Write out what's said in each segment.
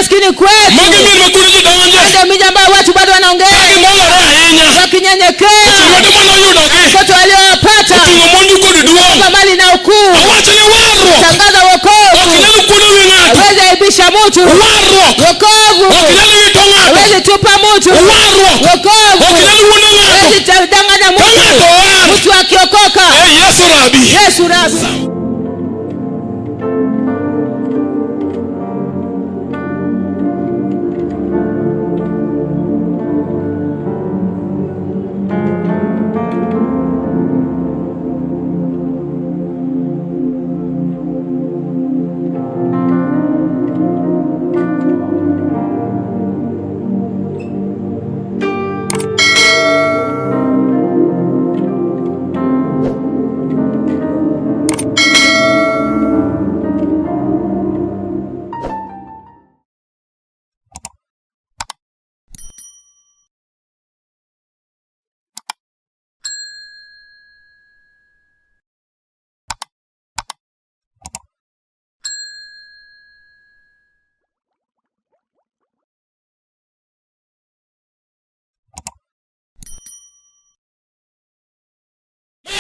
maskini kwetu. Magi mier ma koro ji donje. Ndio miji ambayo watu bado Ka wanaongea gimolore ahinya. wakinyenyekea, Lwedo manoyudogi. watoto waliowapata Oting'o mwandu kod duong'. kwa mali na ukuu. Awacho ni warruok Tangaza ok wokovu, nyal kuodo wi ng'ato. hawezi aibisha mtu. Warruok Wokovu ok nyal wito ng'ato. hawezi tupa mtu. Warruok Wokovu ok nyal wuondo ng'ato. hawezi danganya Ka ng'ato mtu. owar. Mtu akiokoka, E Yesu Rabi. Yesu Rabi.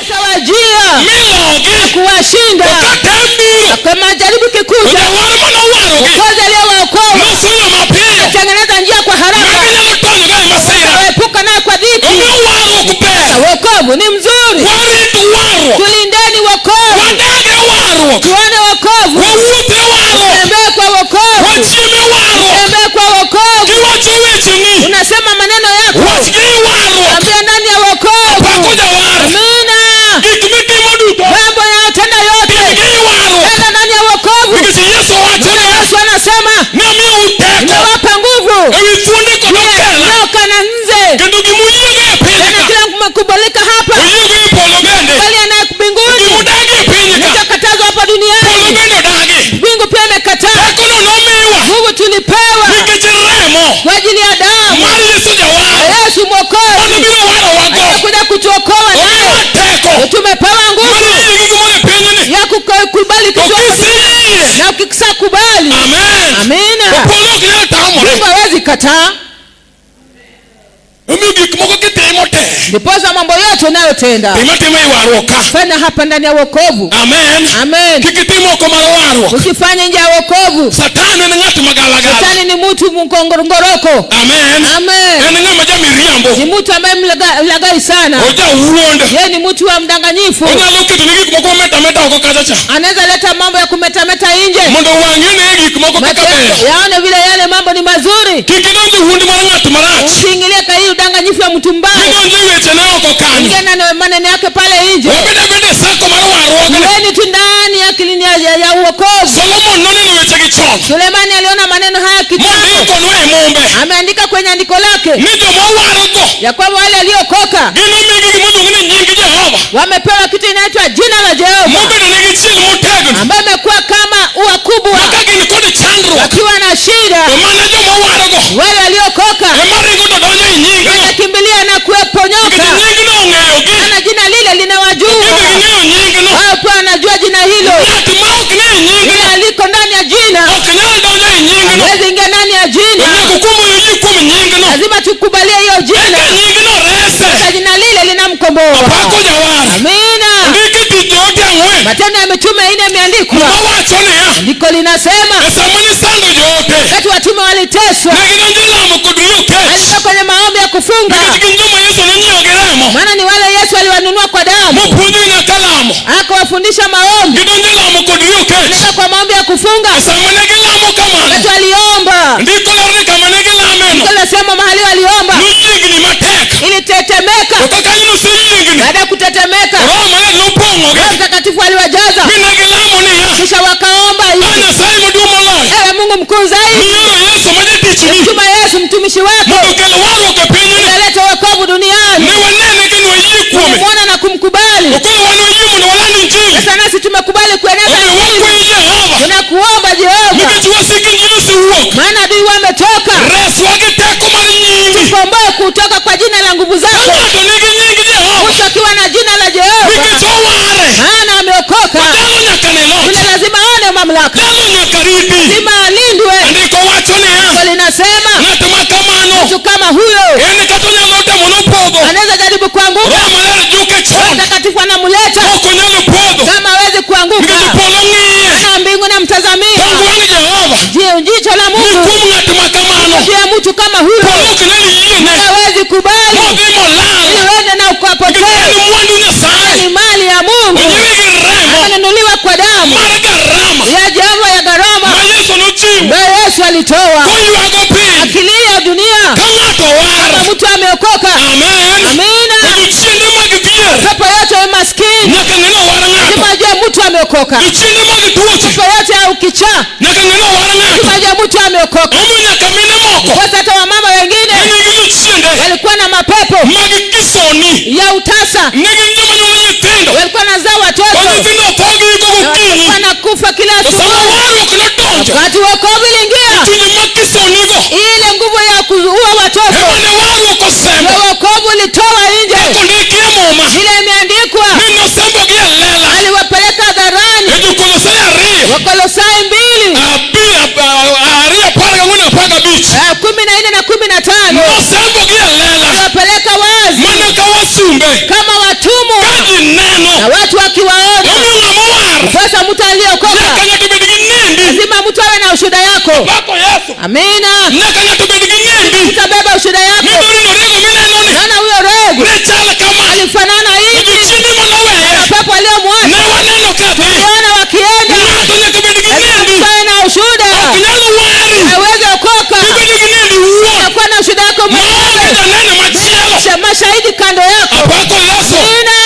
Atawajia Milogi. kuwashinda To ka tem biro. kwa majaribu To kikuja. jawar manowarogi. Mwokozi aliyewaokoa Nofuyo mapiyo. atengeneza njia kwa Ma haraka, ginyalo tonygo e masira. waepuka nayo kwa dhiki. Omiyo warruok ber. Wokovu ni mzuri, Warit warruok. tulindeni wokovu, Wadag e warruok. tuone wokovu, Wawuoth e warruok. tembee kwa wokovu, Wachiem e warruok. tembee kwa wokovu. Kiwacho wecheni. Unasema maneno yako, Wach gi e warruok. ambia ndani ya wokovu. Pako jawar. Amina, Gik mitimo duto. mambo yanayotenda yote Tim gi e warruok. tenda ndani ya wokovu. Nikech Yesu wacho niya. Yesu anasema Namiyou teko. nimewapa nguvu Ewi thuonde kod okela. nyoka na nze, Kendo gimoyiego e piny tena ka. kila kumekubalika hapa, Oyiego e polo bende. bali anaye mbinguni, Gimodagi e piny ka. kilichokatazwa hapa Polo duniani, bende odagi. mbingu pia imekataa. Tekono nomiwa. Nguvu tulipewa Nikech remo kwa ajili ya damu mar Yesu jawar. ya Yesu Mwokozi Manobiro warowago. aliyekuja kutuokoa, Omiwa naye teko. tumepewa Mar nguvu yie gi gimoro e pinyni. ya kukubali To kitu kiseyie. na ukishakubali, Amen. To amina, polo ok nyal tamore. Mungu hawezi kataa. Omiyo gik moko kitimo te. Ndiposa mambo yote unayotenda Tim atima ei warruok ka. fanya hapa ndani ya wokovu. Amen. Amen. Kik itim oko mar warruok. Usifanye nje ya wokovu. Satan en ng'at magalagala. Shetani ni mtu mngoroko. Amen. Amen. En ng'ama jamiriambo. Ni mtu ambaye mlaghai sana. Ojawuond. Yeye ni mtu wa mdanganyifu, Onyalo keto ni gik moko metameta oko kacha cha. anaweza leta mambo ya kumetameta nje, Mondo wang'i one gik moko macho kaka yako beyo. yaone vile yale mambo ni mazuri. Kik idonj e wuond mar ng'at marach. Usiingilie kwa hii udanganyifu ya mtu mbaya, Kidonjo e wechene oko kanyo. ingia na maneno yake pale nje. Wabed abeda e sako mar warruogni. Iweni tu ndani ya kilini ya uokovu. Solomon noneno wechegi chon. Sulemani aliona maneno haya kitambo, Mondikonwa e mumbe. ameandika kwenye andiko lake Ni joma owargo ya kwamba wale waliokoka gin omigi gima iluongo ni nying Jehova. wamepewa kitu inaitwa jina la Jehova, Mobedo negi chiel motegno. ambayo imekuwa kama ua kubwa, Ma ka gin kod chandruok. wakiwa na shida, To mana joma owargo wale waliokoka ema ringo to donjo e nyingno. wanakimbilia na Nikech kueponyoka, nyingno ong'eyogi. maana jina lile linawajua Gin be ging'eyo nyingno. wao, pia wanajua jina hilo. Ng'at ma ok ni e nyingno Yule aliko ndani ya jina ok nyal donjo e nyingno. hawezi ingia ndani ya jina, Onego kuom oyie kuom nyingno. lazima tukubalie hiyo Eka jina, nyingno rese. sasa jina lile linamkomboa. Apako jawar. Amina. Ndiki tich joote ang'wen. Matendo ya Mitume 4 imeandikwa, Muma wacho niya. andiko linasema E sama nisando joote. wakati watume waliteswa, Ne gidonjo e lamo kod riyo kech. walikuwa kwenye maombi ya kufunga, Nikech gin joma Yesu nonyiewo gi remo. maana ni wale Yesu aliwanunua kwa damu, Mopuonjogi nyaka lamo. akawafundisha maombi. Gidonjo e lamo kod riyo kech. Walikuwa kwa maombi ya kufunga, E sama ne gilamo kamano. wakati waliomba, Ndiko lero ni kama ne gilameno. Andiko linasema mahali waliomba Noyiengni matek. ilitetemeka. To kaka noseyiengni. Baada ya kutetemeka, Roho Maler nopong'ogi. Roho Mtakatifu aliwajaza, Mi ne gilamo niya. kisha wakaomba A hivi: Nyasaye maduong' moloyo. ewe Mungu mkuu zaidi, Mioro Yesu ma jatichni. tuma Yesu mtumishi wako Mondo okel warruok e pinyni. alete wokovu duniani. Ne wanene kendo wayie kuome. Kumwona na kumkubali. To koro wan wayie mondo waland Injili. Sasa nasi tumekubali kueneza Omiyo Injili. wakwayi Jehova. Tunakuomba Jehova, Nikech wasik Injili osewuok. maana adui wametoka, Reswa gi teko mar nyingi. tukomboe kutoka kwa jina la nguvu Ka zako. ng'ato nigi nying Jehova. Mtu akiwa na jina la Jehova, Nikech oware. maana ameokoka, Jalo nyaka ne loch. yule lazima aone mamlaka, Jalo nyaka riti. lazima alindwe. Andiko wacho niya. Mtu kama huyo En kata onyalo temo nopodho. Anaweza jaribu kuanguka. Roho Maler juke chon. Mtakatifu anamleta. Ok onyal podho. Kama hawezi kuanguka. Nikech polo ng'iye. Na mbingu namtazamia. Tong wang' Jehova. Jicho la Ni Mungu kuom ng'at ma kamano. juu ya mtu kama huyo. Polo ok nyal yiene. Hawezi kubali. Modhi molal. Ili uende na Nikech ukapotee. en mwandu Nyasaye. Ni mali ya Mungu. Onyiewe gi remo. Amenunuliwa kwa damu Mar garama. ya Jehova ya gharama Ma Yesu nochiwo. ambayo Yesu alitoa. Koywago piny. Akilia dunia. Ka ng'ato war. Kama mtu ameokoka. Amen. Amina. Jochiende mag dhier. Pepo yote ya maskini. Nyaka ng'e ni owar ng'ato. Lazima ajue mtu ameokoka. Jochiende mag tuoche. Pepo yote ya ukichaa. Nyaka ng'e ni owar ng'ato. Lazima ajue mtu ameokoka. Omiyo nyaka mine moko. Kwa hata wamama wengine Ne nigi jochiende walikuwa na mapepo mag kisoni. ya utasa. Ne gin joma nyuolo nyithindo. Walikuwa nazaa To watoto. nyithindo tho giiko Na gokinyi. walikuwa nakufa kila To sama asubuhi. warruok nodonjo. Wakati wokovu iliingia, Chunje mag kisonigo. ile nguvu ya kuua watoto Ema ne warruok osembo. ndio wokovu ulitoa nje. Kaka ondiki e muma. Ile imeandikwa, Ni nosembogi e lela. aliwapeleka hadharani. E jo-Kolosai 2. Wakolosai 2 2, 14, 15. 14 na 15. Nosembogi e lela. Aliwapeleka wazi Mana ka wasumbe. kama watumwa, Ka ji neno. na watu wakiwaona. Omiyo ng'ama owar. Sasa mtu aliyeokoka Nyaka ng'ato bed gi nendi. lazima mtu awe na ushuhuda yako. Pako Yesu. Amina. Nyaka ng'ato bed gi nendi. Utabeba ushuhuda yako. Midori norego mineno ni. Naona huyo regu Ne chal kama. alifanana hivi Jochiende manoweye. pepo aliyomwacha. Ne waneno ka dhi. Tuliona wakienda. Ng'ato nyaka bed gi nendi. Mtu awe na ushuhuda. Ok nyal wari. Aweze okoka. Ibedo gi nendi wuon. Utakuwa na ushuhuda yako Maonge mwenyewe. janeno machielo. Mashahidi kando yako. Apako Yesu. Amina.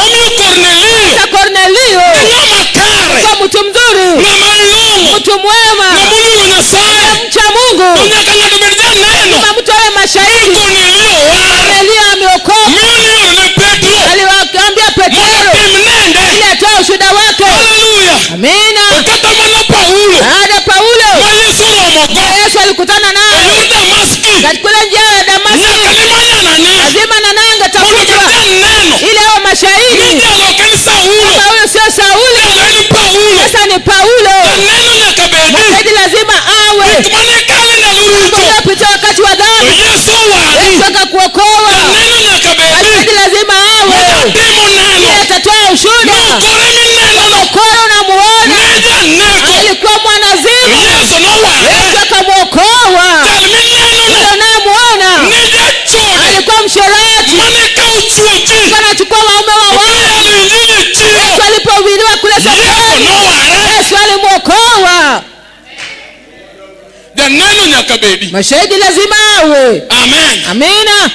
Omiyo Kornelio. Sasa Kornelio Ne ng'ama kare. alikuwa mtu mzuri, Ng'ama long'o. mtu mwema, Ng'ama oluoro Nyasaye. mcha Mungu. To nyaka ng'ato bed janeno. Kama mtu awe mashahidi. Kornelio war. Kornelio ameokoka. Mi onioro ne Petro. Aliwaambia Mondo Petro tim nende. ili atoe ushuhuda wake. Haleluya. Amina. To kata mana Paulo. Baada ya Paulo, Ma Yesu oromogo. Yesu alikutana E naye yor Damaski. katika kule njia ya Damasiki. Nyaka ne many Anania. Lazima Anania Mondo obed atafutwa janeno. ili awe Ni mashahidi. jalo ok en Saulo. Kama huyu sio Sauli, Jalo en Paulo. sasa ni Paulo. Janeno nyaka bedi. Mashahidi lazima awe. Gik mane kale ndalo richo. Aliyopita wakati wa To dhambi, Yesu owari. Yesu akakuokoa. Janeno nyaka bedi. Mashahidi lazima awe. Majatimo Ili neno. atatoa ushuhuda. Nokore minenono. Koro unamuona Ne janeko. alikuwa To mwanazimu, Yesu noware. Yesu akamwokoa. Jal minenono. Yule unayemuona Ne jachode. alikuwa msherati, Mane kawo chuo ji. alikuwa anachukua waume wa To watu. kayalo injili e chiro. Yesu alipohubiriwa kule Yesu sokoni, noware. Yesu alimwokoa. Janeno nyaka bedi. Mashahidi lazima awe. Amen. Amina.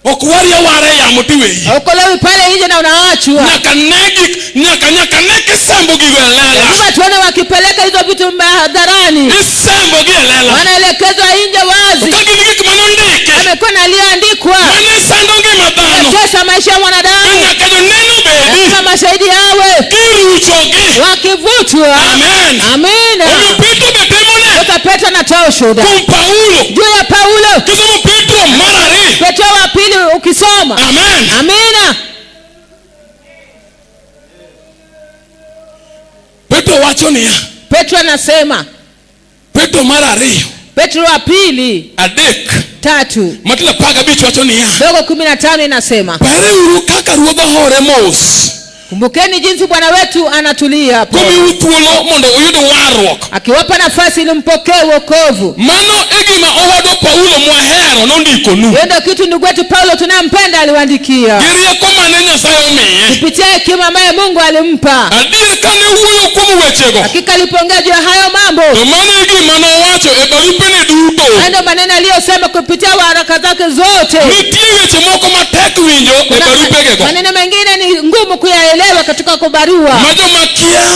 Ok wari awara e yamo tiweyi. Okolewi pale nje na unaachwa. Nyaka ne gik nyaka nyaka ne kisembo gigo e lela. Lazima tuone wakipeleka hizo vitu hadharani, Isembo gi e lela. wanaelekezwa nje To wazi. ka gin gik manondiki. Amekuwa na aliyoandikwa Mane sando ngima dhano. tesa maisha ya To mwanadamu. nyaka joneno bedi. Lazima mashahidi awe Kiruchogi. wakivutwa. Amen. Amina. Omiyo Petro be timo ne. Sasa Petro anatoa ushuhuda Kuom Paulo. juu ya Paulo. Kisomo Petro mar 2. Petro wa pili ukisoma. Amen. Amina. Petro wacho niya. Petro anasema, Petro mar 2. Petro wa pili 3. 3 Matilo 15 wacho niya. dogo 15 inasema, Pareuru kaka Ruodhwa hore mos. kumbukeni jinsi Bwana wetu anatulia Komiu thuolo mondo uyud warruok. akiwapa nafasi ili mpokee wokovu. Mano e gima owadwa Paulo mwahero nondikonu. Hiyo ndio kitu ndugu wetu Paulo tunayempenda aliwaandikia Gi rieko mane Nyasaye omiye. kupitia hekima ambayo Mungu alimpa. Adier kane owuoyo kuom wechego. Hakika alipoongea juu ya hayo mambo, To mano e gima nowacho e barupene duto. hayo ndio maneno aliyosema kupitia waraka zake zote. Nitie weche moko matek winjo e Kuna barupegego. maneno mengine ni ngumu kuyaelewa katika kwa barua, Ma joma kia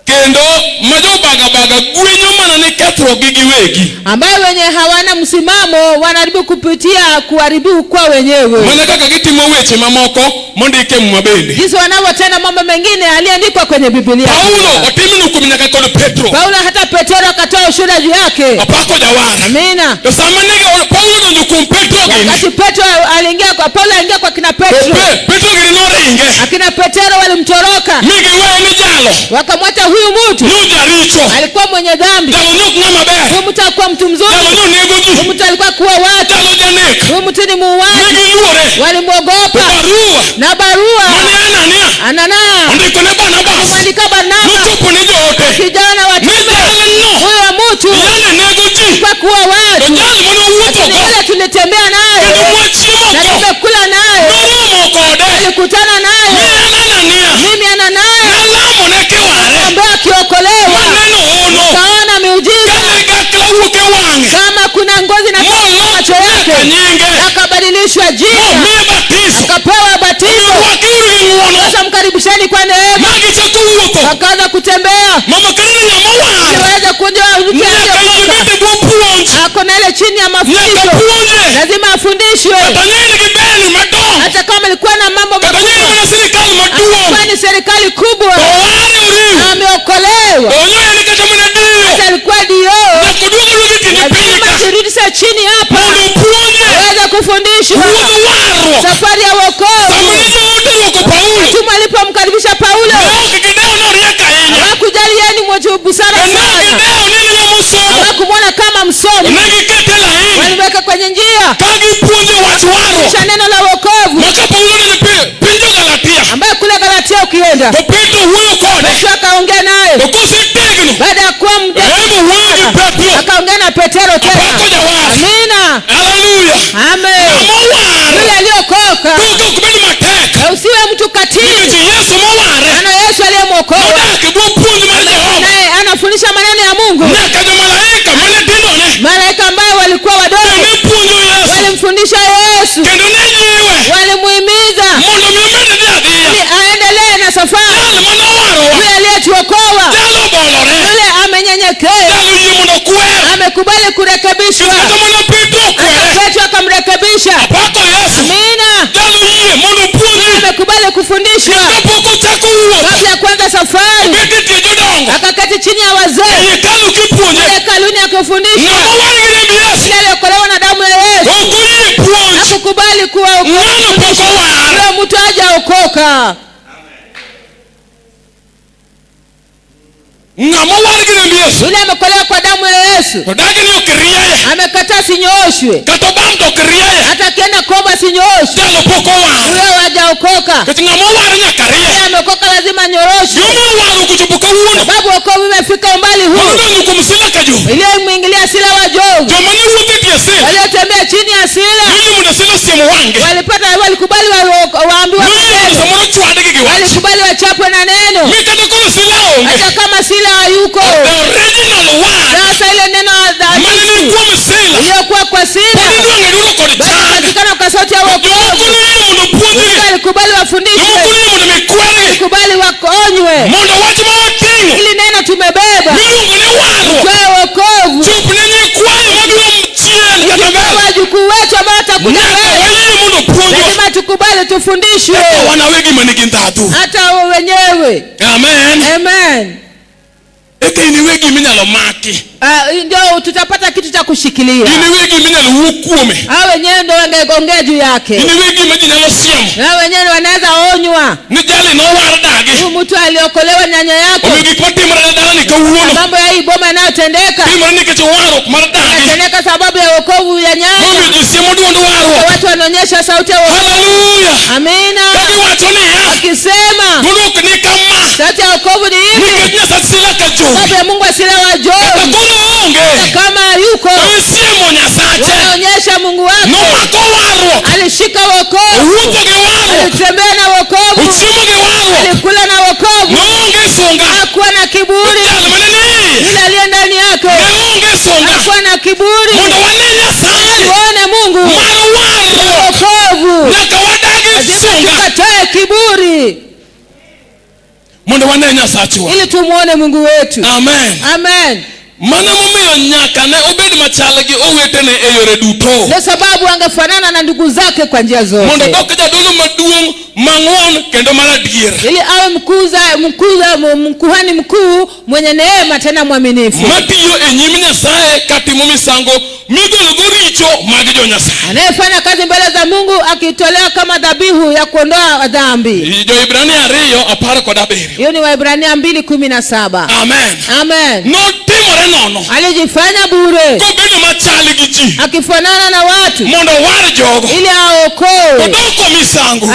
kendo ma jobagabaga gwenyo mana ni kethruokgi giwegi. ambayo wenye hawana msimamo wanaharibu kupitia kuharibu kwa wenyewe, Mana kaka gitimo weche mamoko mondiki e Muma bende. jinsi wanavyotenda mambo mengine aliyeandikwa kwenye Biblia. Paulo otimno kuom nyaka kod Petro. Paulo hata Petero akatoa ushuhuda juu yake. Apako jawar. Amina. To sama ne Paulo donjo kuom Petro gini. Wakati Petro aliingia kwa Paulo aliingia kwa kina To Petro, Petro gini noringe. akina Petero walimtoroka Mi giweye ni jali. Jalo Wakamwacha huyu mtu, nojaricho. Alikuwa mwenye dhambi. Jalo ne ok ng'ama ber. Huyu mtu hakuwa mtu mzuri. Jalo nonego Huyu ji. mtu alikuwa kuwa watu. Jalo janek. Huyu mtu ni muuaji. Ne giluore. Walimwogopa. Barua Na barua mane Anania Anana ondiko ne Barnabas alimwandikia Barnaba, nochopo ne joote kijana wa ni jalno huyo mtu yande nego ji kwa kuwa to watu jal mane owuothogo ni yule tulitembea naye kendo na mwachiemogo tumekula naye, noromo kode tulikutana mi naye. an Anania Mimi Ananaya nalamone kiware ambaye akiokolewa maneno hono kaona miujiza, ka ligakla wuok e wang'e kama kuna ngozi na molok macho nyaka yake, nyinge akabadilishwa jina, momiye batiso. Akapewa batizo. Rwakeuru gi ng'uono. Sasa mkaribisheni kwa neema. Ma gichako wuotho. Wakaanza kutembea, Mama kanene ng'ama owar waweze kujua mtu nyaka aliyeokoka. ibed e bwo puonj. Ako na ile chini ya Nyaka mafundisho, puonje. Lazima afundishwe. Kata ne en gi berni madongo, Hata kama ilikuwa na mambo kata ne en makubwa, mana sirikal maduong', alikuwa ni serikali kubwa, to oware oriw. Ameokolewa. Onyo en kata mana dio. Hata alikuwa dio, Nyaka oduog aduoga e tiende piny lazima ka turudishe chini hapa, mondo opuonje aweze kufundishwa wuodh warruok. Safari ya wokovu. Sama ne joote orwako Paulo, Mtume alipomkaribisha Paulo, ne ok gidewo ni oriek ahinya, hawakujali yeye ni mwenye busara kendo ok sana, gidewo ni en ng'ama osomo. Hawakumwona kama msomi, Ne gikete e laini walimweka kwenye njia ka gipuonje wach warruok kisha neno la wokovu, ma ka Paulo donjo piny jo-Galatia ambaye kule Galatia ukienda, to Petro wuoyo kode, Petro akaongea naye to kosetegno baada ya kuwa to en be wuoyo gi Petro. Akaongea na Petero tena. Apako jawar. Amina. Haleluya. Amen. Ng'ama owar Yule aliyokoka toke ok bed matek na usiwe mtu katili, nikech Yesu moware maana Yesu aliyemwokoa odak e bwo puonj mar Jehova naye anafundisha maneno ya Mungu. nyaka jomalaika mane tindone Malaika ambaye walikuwa wadogo ne puonjo Yesu walimfundisha Yesu, kendo ne jiwe walimuhimiza mondo mi omed dhi adhiya. Ili aendelee na safari. Jal manowarowa, Yule aliyetuokoa, jal obolore, yule amenyenyekea, jal oyie mondo okwer amekubali kurekebishwa. kata mana Petro okwere. Petro akamrekebisha. Apako Yesu. Amina. Jal oyie mondo opuonji Amekubali kufundishwa kapok ochako wuoth. Kabla ya kuanza safari, Obet e tie jodongo akaketi chini ya e wazee hekalu kipuonje. Hekaluni akifundishwa. Ng'ama owar gi remb Yesu Yule aliyeokolewa na damu ya Yesu ok oyie puonj. Hakukubali kuwa Ng'ano pok owar. Huyo mtu hajaokoka. Ng'ama owar gi remb Yesu Yule ameokolewa kwa damu ya Yesu to dagi ni ok rieye, amekataa sinyooshwe, kata obam to ok rieye. Hata akienda kuomba sinyooshwe, Jalo pok owar. Huyo hajaokoka. Nikech ng'ama owar nyaka rie. Yule ameokoka lazima anyoroshwe, Gimomiyo warruok ochopo kawuono sababu wokovu imefika umbali huu manodonjo kuom Sila ka Jowi, iliyomwingilia Sila wa Jowi, joma ne wuotho e tie Sila waliotembea chini ya Sila noyie mondo Sila osiem wang'gi, walipata, walikubali waambiwa noyie mondo maneno, samoro chwadgi gi wach walikubali wachapwe na neno, mi kata koro Sila onge, hata kama Sila hayuko. The original word Sasa ile neno mane ni halisi kuom Sila iliyokuwa kwa Sila pod inwang'e duto kod bado chang. inapatikana kwa sauti ya wokovu. Jomoko noyie mondo opuonjgi, Walikubali wafundishwe, jomoko noyie mondo mi kwergi walikubali waonywe, mondo wach ma wating'o ili neno tumebeba miluongo ni warruok kwa wokovu chop ne nyikwayo mabiro chien kata kwa mbele. wajukuu wetu ambao watakuja Nyaka mbele. wayie mondo opuonjwa Lazima tukubali tufundishwe, eka wan awegi manigi ndhadhu. Hata wenyewe. Amen. Amen. Eka in iwegi minyalo maki. Ah, ndio tutapata kitu cha kushikilia. In iwegi minyalo wuo kuome. Hao wenyewe ndio wangeongea juu yake, In iwegi ma ji nyalo siemo na wenyewe wanaweza onywa, ni jali nowar dagi. huyu mtu aliokolewa nyanya yako. Omiyo gik matimore ne dalani kawuono Mambo ya hii boma yanayotendeka timore nikech warruok mar dagi yanatendeka sababu ya wokovu ya momiyo nyanya. ji siemo duond warruok. Watu wanaonyesha sauti ya wokovu. Haleluya. Amina. Ka giwacho niya Akisema duond ok ni kama sauti ya wokovu ni hivi, nikech Nyasach Sila ka Jowi sababu ya Mungu asila wa kata Jowi, koro oonge kama hayuko to isiemo Nyasache wanaonyesha Mungu wake nomako warruok, alishika wokovu, owuotho gi warruok, alitembea na wokovu, ochiemo gi warruok, alikula na wokovu, noonge sunga. Hakuwa na kiburi. Jal mane ni iye Yule aliye ndani yake ne onge sunga hakuwa na kiburi. Mondo wane Nyasaye Tuone Mungu mar warruok wokovu, nyaka wadagi sunga tukatae kiburi mondo wane Nyasachwa. Ili tumuone Mungu wetu. Amen. Amen. Mano momiyo nyaka ne obed machal gi owetene e yore duto Ndio sababu angefanana na ndugu zake kwa njia mondo zote, dok jadolo maduong' mang'won kendo mar adier ili awe mkuhani mkuu mwenye neema tena mwaminifu matiyo e nyim Nyasaye katimo misango migologo richo mag jo Nyasaye. Anayefanya kazi mbele za Mungu akitolewa kama dhabihu ya kuondoa dhambi. Jo-Hibrania 2:17. Hiyo ni Waebrania 2:17. Amen. Amen. Notimore nono Alijifanya bure kobedo machal gi ji akifanana na watu mondo owar jogo. ili aokoe. Odoko misango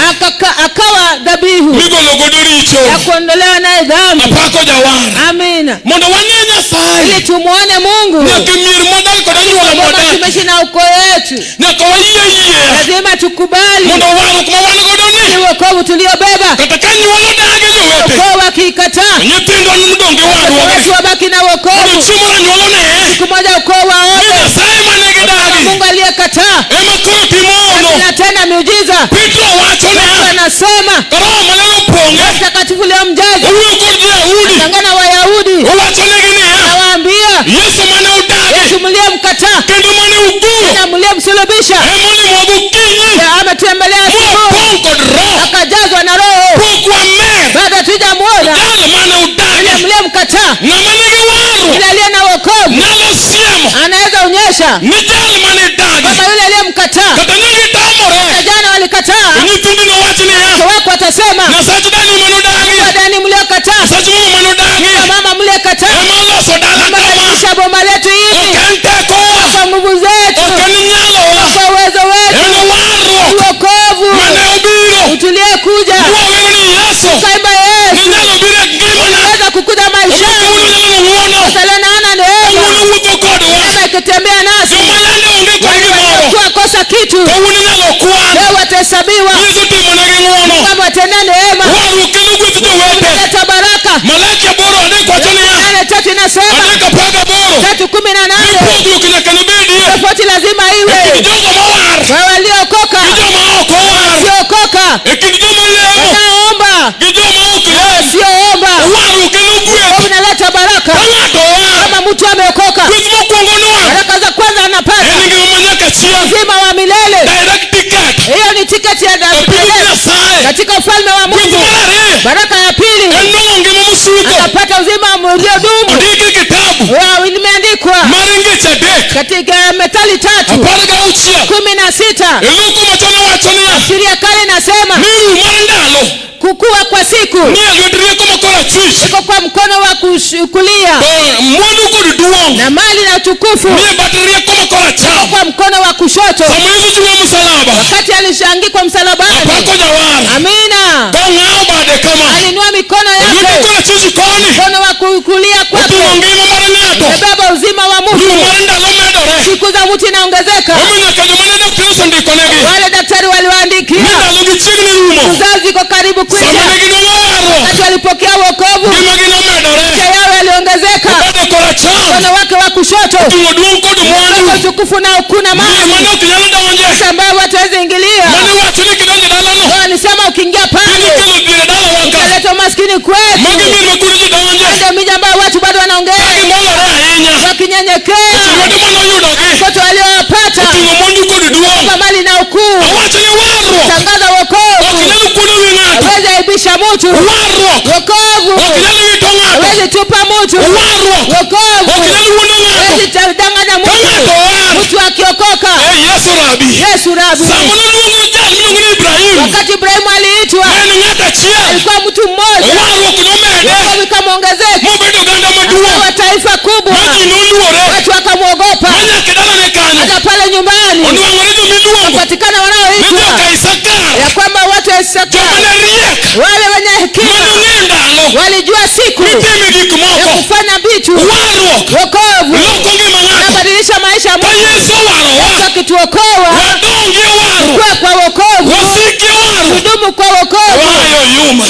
Akawa dhabihu migolo godo richo. ya kuondolewa naye dhambi. Apako jawar Amina. mondo wane Nyasaye. Ili tumuone Mungu Nyaka mier mwadak kod anyuola kama mwadak tumeishi na ukoo wetu, nyaka wayie yiera lazima tukubali mondo warruok ma wan godo ili ni wokovu tuliobeba. kata ka nyuol odagi jowete Ukoo wakiikataa, nyithindwa nodong' gi watoto warruogni wetu wabaki na mondo wokovu. chieng' moro anyuola one Siku moja ukoo ni waone Nyasaye mane gidagi Mungu aliyekataa ema koro timo hono. anatenda miujiza. Petro wacho niya, Anasema Roho Maler opong'e Mtakatifu aliyomjaza owuoyo kod jo-Yahudi angana na Wayahudi, owachonegi niya, anawaambia Yesu mane udagi Yesu mliyemkataa kendo mane uguro na mliyemsulubisha ema olimowa gokinyi ametembelea asubuhi mopong' kod Roho akajazwa na Roho, pok wamer bado hatujamuona jal mane yule udagi. mliyemkataa. Ng'ama nigi warruok Yule aliye na wokovu nyalo siemo anaweza onyesha ni jal mane dagi kwamba yule aliyemkataa, kata ne gitamore na jana walikataa, nyithindi nowach niya, watoto wako watasema Nyasach dani manodagi, dani mliokataa, Nyasach mama manodagi mama mliyekataa, ema oloso dala kama mabadilisha boma letu ok hivi en tekowa kwa nguvu zetu, ok en nyalowa kwa uwezo wetu, en warruok wokovu mane obiro tuliyekuja mwawero ni Yesu kaimba Yesu ninyalo biro e ngimana weza kukuza maisha omiyo kawuono nyalo ng'uono sala naona neema kawuono wuotho kodwa kama ikitembea nasi joma yande onge kod gimoro kuwa kosa kitu kawuono inyalo kwan leo watahesabiwa Yesu timonegi ng'uono kama watenda neema warruok kelo gweth jowete leta baraka. Malaki 8:3 wacho niya 8:3 inasema 3:18 3:18 pogruok nyaka nobedie tofauti lazima e kind iwe jogo mowar kwa waliokoka gi joma ok owar wasiokoka, e kind joma lemo wanaoomba gi joma ok lem wasioomba. warruok kelo gweth Unaleta baraka ka ng'ato owar kama mtu ameokoka. gweth mokwongo nwang'o Baraka za kwanza en anapata ngima ma nyaka chieng' uzima wa milele. direct ticket Hiyo ni tiketi ya e piny milele Nyasaye katika ufalme wa gweth Mungu. mar ariyo Baraka ya pili en nwang'o ngima mosiko anapata uzima uliodumu. ondiki e kitabu Wa- Imeandikwa mar ngeche adek katika Methali 3 16 16. e loko machon wacho niya Tafsiri ya kale inasema ni ru mar ndalo kukua kwa siku ni e lwet rieko ma korachwich iko kwa mkono wa kulia to mwandu kod duong' na mali na utukufu ni e bat rieko ma koracham kwa mkono wa kushoto. sama Yesu chungo e msalaba Wakati alishangikwa msalabani, apako jawar amina, kong'awo bade kama alinua mikono lwete yake, korachwich koni mkono wa kulia kwake oting'o ngima mar ng'ato umebeba uzima wa ru mtu. mar ndalo medore Siku za mtu inaongezeka. omiyo nyaka joma ne daktari osendikonegi Wale daktari ni waliwaandikia ndalogi chiegni rumo uzazi iko karibu sama kwisha. ne ginwang'o warruok Wakati walipokea wokovu, ngimagi nomedore maisha yao yaliongezeka. bade koracham Mkono wake wa kushoto oting'o duong' kod mwandu utukufu na ukuna mier mali mane ok nyal donje ambayo watu hawezi ingilia. mane wacho ni kidonjo dalano Walisema ukiingia pale ikelo dhier e dalawa ka utaleta umaskini kwetu. magi mier ma koro ji donje Ndio miji ambayo watu bado ka wanaongea gibolore ahinya wakinyenyekea, lwedo manoyudogi watoto waliowapata oting'o mwandu kod duong' kwa mali na ukuu. awacho ni warruok Tangaza ok wokovu, nyal kuodo wi ng'ato hawezi aibisha mtu. warruok Wokovu ok nyal wito ng'ato hawezi tupa mtu. warruok Wokovu ok nyal wuondo ng'ato hawezi danganya ka ng'ato mtu. owar Mtu akiokoka, e Yesu rabi Yesu rabi. sama noluongo jal miluongo ni Ibrahim Wakati Ibrahimu aliitwa, ne en ng'at achiel alikuwa mtu mmoja, warruok nomede wokovu ikamwongezeka mobedo oganda maduong' akawa taifa kubwa, ma ji noluore watu wakamwogopa. ma nyaka e dalane kanyo Hata pale nyumbani onwang'ore jomiluongo patikana ni wanaoitwa joka Isakar ya kwamba watu wa joma Isakari ne riek wale wenye hekima manong'e ndalo walijua siku mitime gik ya moko kufanya vitu. warruok Wokovu loko ngima ng'ato unabadilisha maisha ya ka mtu. Yesu owarowa Akituokoa wadongi e warruok kuwa kwa wokovu, wasiki e warruok tudumu kwa wokovu, wayo yuma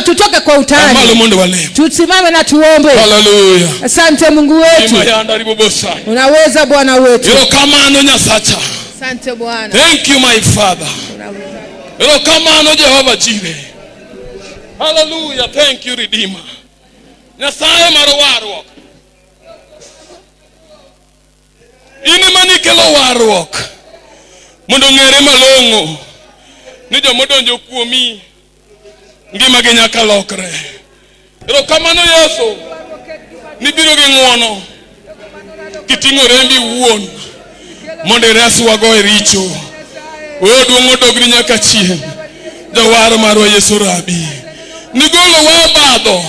tutoke kwa malo utani, mondo walem tusimame na tuombe. haleluya Asante Mungu wetu, imayanda ribobosa unaweza Bwana wetu. erokamano Nyasacha Asante Bwana. thank you my father erokamano Jehova Jire haleluya thank you redeemer Nyasaye mar warruok in ema nikelo warruok mondo ong'ere malong'o ni jomodonjo kuomi ngimagi nyaka lokre erokamano Yesu nibiro gi ng'uono kiting'o rembi iwuon Mondo ireswago e richo. O duong' odogni nyaka chieng'. Jawar marwa Yesu Rabi. Nigolowa e obadho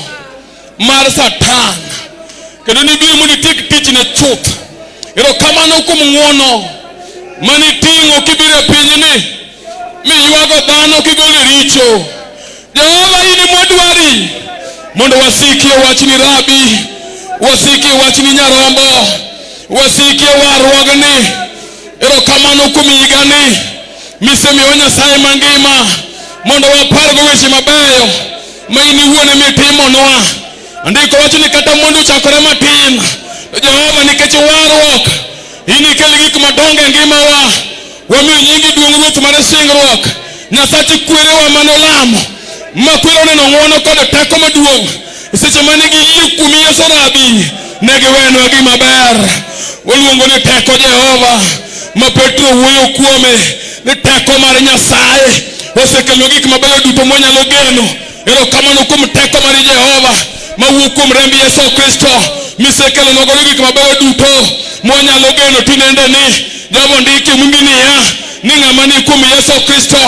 mar Satan. Kendo nibiro mondo itiek tichne chuth. Erokamano kuom ng'wono maniting'o kibiro e pinyni miywago dhano kigolo e richo. Jehova in mwadwari mondo wasikie wachni Rabi, wasikie wachni Nyarombo, wasikie warruogni. Erokamano kuom higani misemiyowa Nyasaye mangima mondo wapargo weche mabeyo ma in iwuon ema itimonwa. Andiko wacho ni kata mwandu ochakore matin, to Jehova nikech warruok in ikel gik madongo e ngimawa. Wamiyo nyingi duong' Ruoth mar singruok, Nyasach kwerewa manolamo, ma kwere oneno ng'wono kod teko maduong'. Seche mane giyie kuom Yesu Rabi, ne giwenwa gima ber. Waluongo ni teko Jehova ma Petro wuoyo kuome ni teko mar Nyasaye osekelo gik mabeyo duto mwanyalo geno. Erokamano kuom teko mar Jehova mawuok kuom remb Yesu Kristo misekelonwa godo gik mabeyo duto mwanyalo geno tinende ni Jehova ondiki e Mumbi niya ni ng'ama ni kuom Yesu Kristo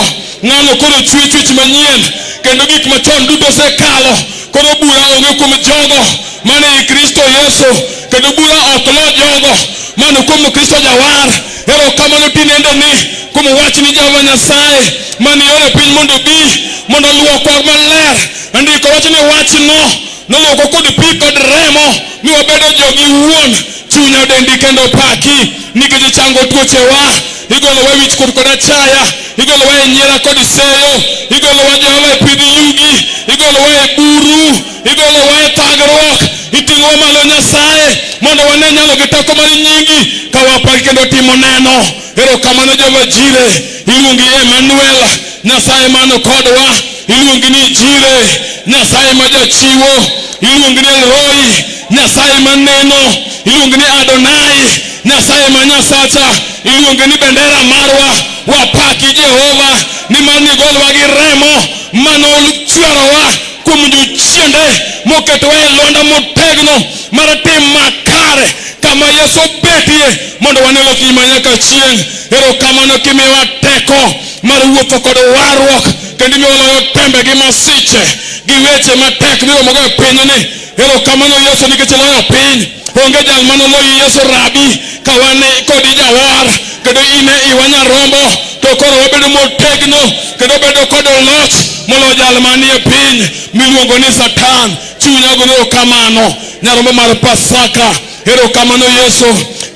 ng'ano koro chwe chwech manyien kendo gik machon duto osekalo koro bura onge kuom jogo mane i Kristo Yesu kendo bura ok lo jogo mane kuom Kristo Jawar. Erokamano tinende ni kuom wachni Jehova Nyasaye mane ioro e piny mondo obi mondo oluokwa maler. Andiko wacho ni wachno noluoko kod pi kod remo mi wabedo jogi wuon. Chunya odendi kendo paki nikech ichango tuochewa, igolowa e wichkuot kod achaya, igolowa e nyiera kod seyo, igolowa Jehova e pidh yugi, igolowa e buru, igolowa e thagruok, iting'owa malo Nyasaye mondo wane nyalo gi teko mar nyingi ka wapaki kendo timo neno. Erokamano Jehova Jire, iluongi Emmanuel, Nyasaye man kodwa, iluongi ni Jire, Nyasaye ma jachiwo, iluongi ni Elroi, Nyasaye maneno, iluongi ni Adonai, Nyasaye ma Nyasacha, iluongi ni bendera marwa. Wapaki Jehova nimar nigolowa gi remo manochwerowa kuom jochiende moketowa e lwanda motegno mar tim makare kama Yesu betie mondo wane lochni ma nyaka chieng'. Erokamano kimiyowa teko mar wuotho kod warruok kendo imiyo waloyo tembe gi masiche gi weche matek miromogo e pinyni. Erokamano Yesu nikech iloyo piny. Onge jal manoloyi Yesu Rabi ka wan kodi jawar kendo in e iwa nyarombo to koro wabedo motegno kendo wabedo kod loch moloyo jal manie piny miluongo ni Satan. Chunya goyo erokamano nyarombo mar Pasaka. Erokamano Yesu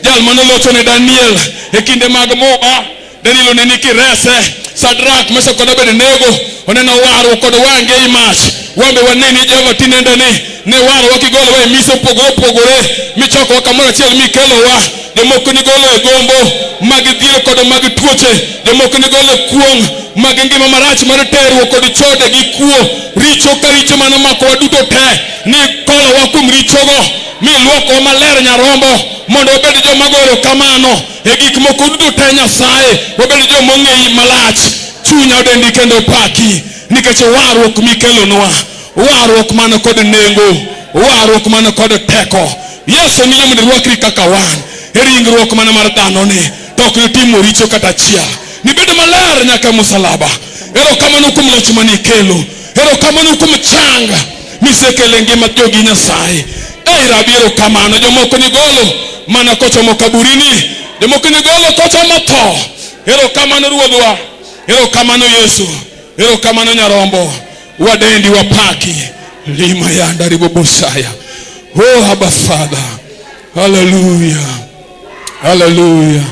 jal manolocho ne Daniel e kinde mag muma. Daniel oneni kirese Sadrak, Meshak kod Abednego oneno warruok kod wange ei mach. Wan be waneni Jehova tinende ni ne warowa kigolowa e mise mopogore opogore michokowa kamoro achiel mikelowa. Jomoko nigolo e gombo mag dhier kod mag tuoche, jomoko nigolo e kuong' mag ngima marach mar terruok kod chode gi kuo. Richo ka richo mane omakowa duto te nikolowa kuom richogo miluokowa maler nyarombo mondo wabed joma goyo erokamano e gik moko duto te Nyasaye, wabed joma ong'eyi malach. Chunya odendi kendo paki nikech warruok mikelonwa, warruok man kod nengo, warruok man kod teko. Yesu niyie mondo irwakri kaka wan e ringruok mana mar dhanoni, to ok nitimo richo kata achiel. Nibedo maler nyaka e musalaba. Erokamano kuom loch mane ikelo, erokamano kuom chang misekelo e ngima jogi Nyasaye. Ei Rabi, erokamano. Jomoko nigolo mana kochomo kaburini, jomoko nigolo kochomo tho. Erokamano Ruodhwa, erokamano Yesu, erokamano Nyarombo. Wadendi wapaki lima yanda ribobosaya. Oh Abba Father, hallelujah, hallelujah.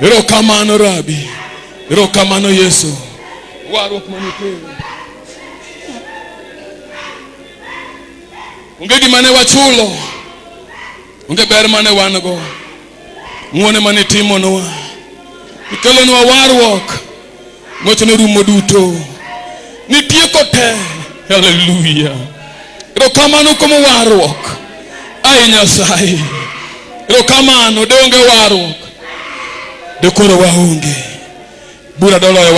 Erokamano Rabi, erokamano Yesu. Warruok manikelo. Onge gima ne wachulo, onge ber mane wan go. Ng'wono mane itimonwa, ikelonwa warruok, ng'wech norumo duto, nitieko te. Haleluya! Erokamano kuom warruok, ai Nyasaye. Erokamano, de onge warruok, de koro waonge. Bura doloyo.